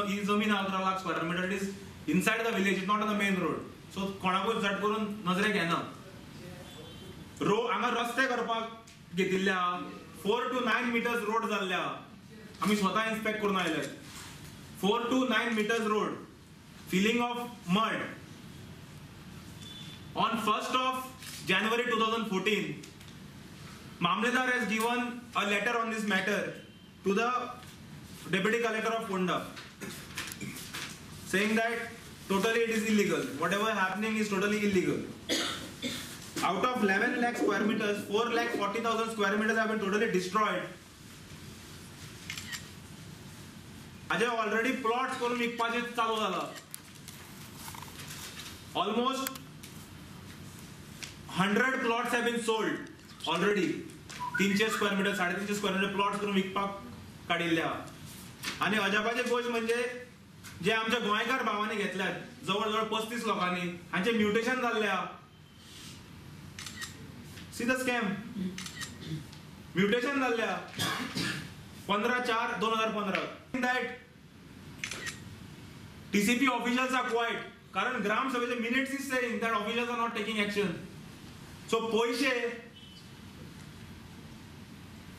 ही जमीन 11 lakh square metre it is inside the village, it not on the main road. So कोणाकूच झट करून नजरेक येना. रो हांगा रस्ते करपाक घेतिल्ले आहा, 4 to 9 meters road जाल्ले आहा, आमी स्वता इन्स्पेक्ट करून आयले. 4 to 9 meters road, filling of mud. On 1st of January 2014, Mamledar has given a letter on this matter to the Deputy Collector of Ponda, saying that totally it is illegal. Whatever happening is totally illegal. Out of 11 lakh square meters, 4,40,000 square meters have been totally destroyed. Ajay already plots करून विकपाचे चालू जाला. Almost 100 plots have been sold already. 300 square meter, 350 square meter plots करून विकपाक काडिल्ले आहा. आनी अजापाची गोश्ट म्हणजे जे आमच्या गोंयकार भावांनी घेतल्यात जवळ जवळ 35 लोकांनी, हांचे म्युटेशन जाल्ले आहा. See the scam. Mutation जाल्ले आहा 15/4/2015. That TCP officials are quiet, कारण ग्राम सभेचे minutes is saying that officials are not taking action. So पयशे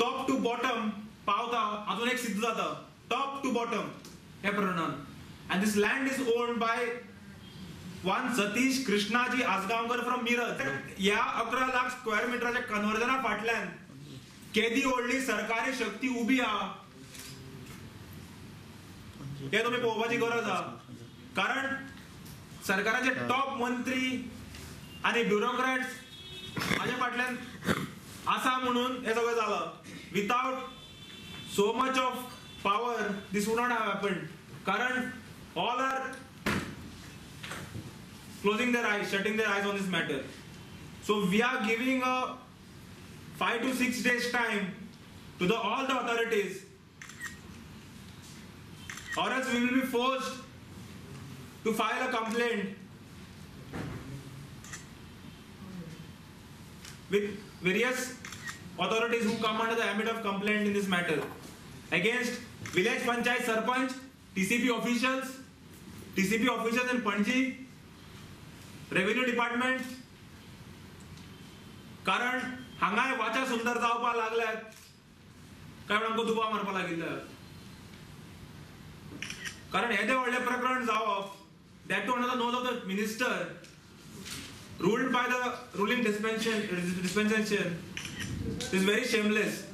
टॉप टू बॉटम पावता अजून एक सिद्ध जाता, टॉप टू बॉटम ह्या प्रकरणान. And this land is owned by one Satish Krishnaji Ajgaonkar from Miraj. ह्या 11 लाख स्क्वेअर मिटराच्या कन्वर्जना फाटल्यान केदी व्हडली सरकारी शक्ती उबी आहा हे तुमी पळोवपाची गरज आहा. कारण सरकाराचे टॉप मंत्री आनी ब्युरोक्रॅट्स हाज्या फाटल्यान आसा म्हणून हें सगळें जालां. Without so much of power this would not have happened. कारण all are closing their eyes, shutting their eyes on this matter. So we are giving a 5 to 6 days time to the all the authorities, or else we will be forced to file a complaint with various authorities who come under the ambit of complaint in this matter against village panchayat sarpanch, TCP officials, TCP officials in Panaji, revenue department. कारण हांगाय वाचा सुंदर जावपाक लागल्यात काय म्हणून आमकां दुबाव मारपाक लागिल्ले. कारण येदें व्हडलें प्रकरण जावप, that too under the nose of the minister, ruled by the ruling dispensation, is very shameless.